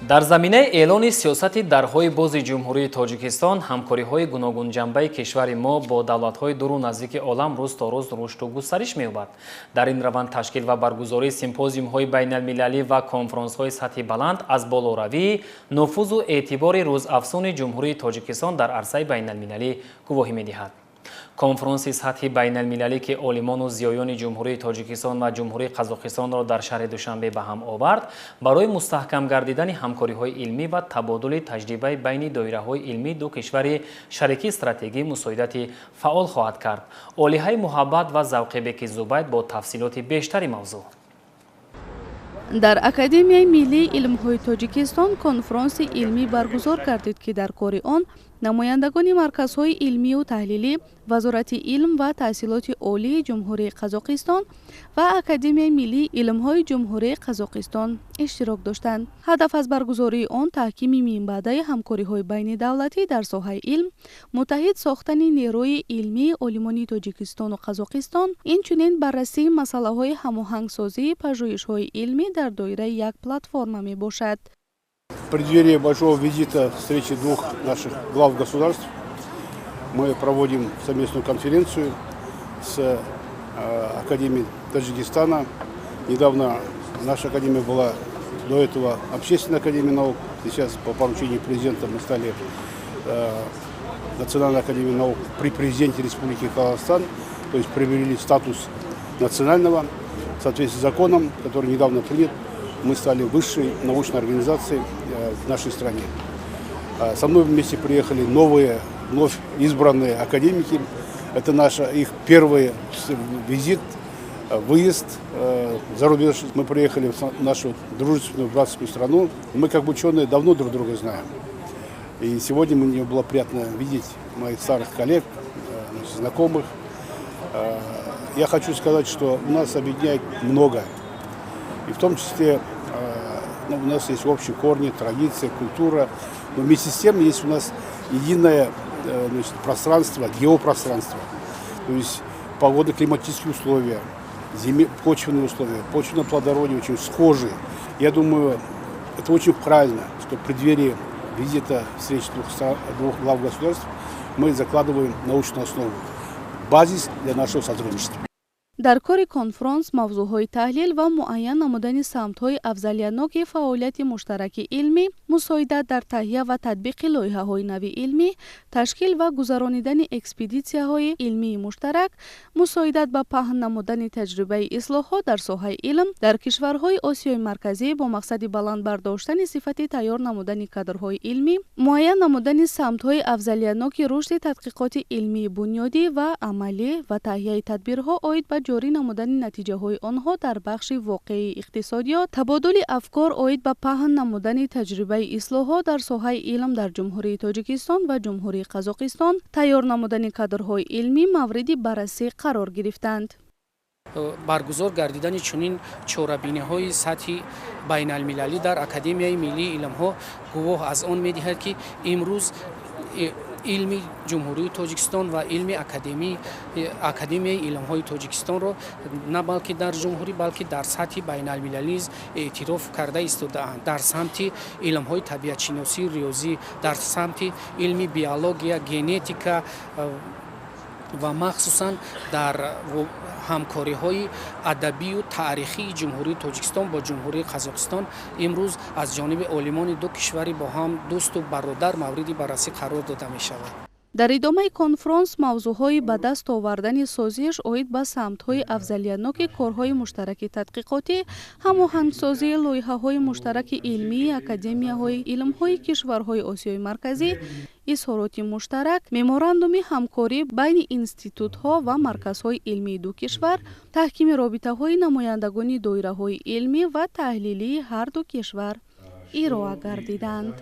Дар заминаи эълони сиёсати дарҳои бози Ҷумҳурии Тоҷикистон, ҳамкориҳои гуногунҷанбаи кишвари мо бо давлатҳои дуру наздики олам рӯз то рӯз рушду густариш меёбад. Дар ин раванд ташкил ва баргузории симпозиумҳои байналмилалӣ ва конфронсҳои сатҳи баланд аз болоравии нуфузу эътибори рӯзафзуни Ҷумҳурии Тоҷикистон дар арсаи байналмилалӣ гувоҳӣ медиҳад. Конфронси сатҳи байналмилалӣ, ки олимону зиёёни Ҷумҳурии Тоҷикистон ва Ҷумҳурии Қазоқистонро дар шаҳри Душанбе ба ҳам овард, барои мустаҳкам гардидани ҳамкориҳои илмӣ ва табодули таҷрибаи байни доираҳои илмии ду кишвари шарики стратегӣ мусоидати фаъол хоҳад кард. Олиҳаи Муҳаббат ва Завқибеки Зубайд бо тафсилоти бештари мавзӯъ. Дар Академияи миллии илмҳои Тоҷикистон конфронси илмӣ баргузор гардид, ки дар кори он намояндагони марказҳои илмию таҳлилӣ, Вазорати илм ва таҳсилоти олии Ҷумҳурии Қазоқистон ва Академияи миллии илмҳои Ҷумҳурии Қазоқистон иштирок доштанд. Ҳадаф аз баргузории он таҳкими минбаъдаи ҳамкориҳои байнидавлатӣ дар соҳаи илм, муттаҳид сохтани нерӯи илмии олимони Тоҷикистону Қазоқистон, инчунин баррасии масъалаҳои ҳамоҳангсозии пажӯҳишҳои илмӣ дар доираи як платформа мебошад. В преддверии большого визита, встречи двух наших глав государств, мы проводим совместную конференцию с Академией Таджикистана. Недавно наша академия была до этого Общественной академией наук. Сейчас по поручению президента мы стали Национальной академией наук при президенте Республики Казахстан, то есть приобрели статус национального. В соответствии с законом, который недавно принят, мы стали высшей научной организацией в нашей стране. Со мной вместе приехали новые, вновь избранные академики. Это наш их первый визит, выезд за рубеж. Мы приехали в нашу дружественную братскую страну. Мы, как бы ученые, давно друг друга знаем. И сегодня мне было приятно видеть моих старых коллег, значит, знакомых. Я хочу сказать, что у нас объединяет много. И в том числе, ну, у нас есть общие корни, традиция, культура. Но вместе с тем есть у нас единое, значит, пространство, геопространство. То есть погодно-климатические условия, почвенные условия, почвенное плодородие очень схожи. Я думаю, это очень правильно, что в преддверии визита, встречи двух глав государств мы закладываем научную основу, базис для нашего сотрудничества. Дар кори конфронс мавзӯъҳои таҳлил ва муайян намудани самтҳои афзалиятноки фаъолияти муштараки илмӣ, мусоидат дар таҳия ва татбиқи лоиҳаҳои нави илмӣ, ташкил ва гузаронидани экспедитсияҳои илмии муштарак, мусоидат ба паҳн намудани таҷрибаи ислоҳот дар соҳаи илм дар кишварҳои Осиёи Марказӣ бо мақсади баланд бардоштани сифати тайёр намудани кадрҳои илмӣ, муайян намудани самтҳои афзалиятноки рушди тадқиқоти илмии бунёдӣ ва амалӣ ва таҳияи тадбирҳо оид ба ҷорӣ намудани натиҷаҳои онҳо дар бахши воқеии иқтисодиёт, табодули афкор оид ба паҳн намудани таҷрибаи ислоҳот дар соҳаи илм дар Ҷумҳурии Тоҷикистон ва Ҷумҳурии Қазоқистон, тайёр намудани кадрҳои илмӣ мавриди баррасӣ қарор гирифтанд. Баргузор гардидани чунин чорабиниҳои сатҳи байналмилалӣ дар Академияи миллии илмҳо гувоҳ аз он медиҳад, ки имрӯз илми Ҷумҳурии Тоҷикистон ва илми Академияи илмҳои Тоҷикистонро на балки дар ҷумҳурӣ, балки дар сатҳи байналмилалӣ низ эътироф карда истодаанд. Дар самти илмҳои табиатшиносӣ, риёзӣ, дар самти илми биология, генетика ва махсусан дар ҳамкориҳои адабию таърихии Ҷумҳурии Тоҷикистон бо Ҷумҳурии Қазоқистон имрӯз аз ҷониби олимони ду кишвари бо ҳам дӯсту бародар мавриди баррасӣ қарор дода мешавад. Дар идомаи конфронс мавзӯъҳои ба даст овардани созиш оид ба самтҳои афзалиятноки корҳои муштараки тадқиқотӣ, ҳамоҳангсозии лоиҳаҳои муштараки илмии академияҳои илмҳои кишварҳои Осиёи Марказӣ, изҳороти муштарак, меморандуми ҳамкорӣ байни институтҳо ва марказҳои илмии ду кишвар, таҳкими робитаҳои намояндагони доираҳои илмӣ ва таҳлилии ҳар ду кишвар ироа гардиданд.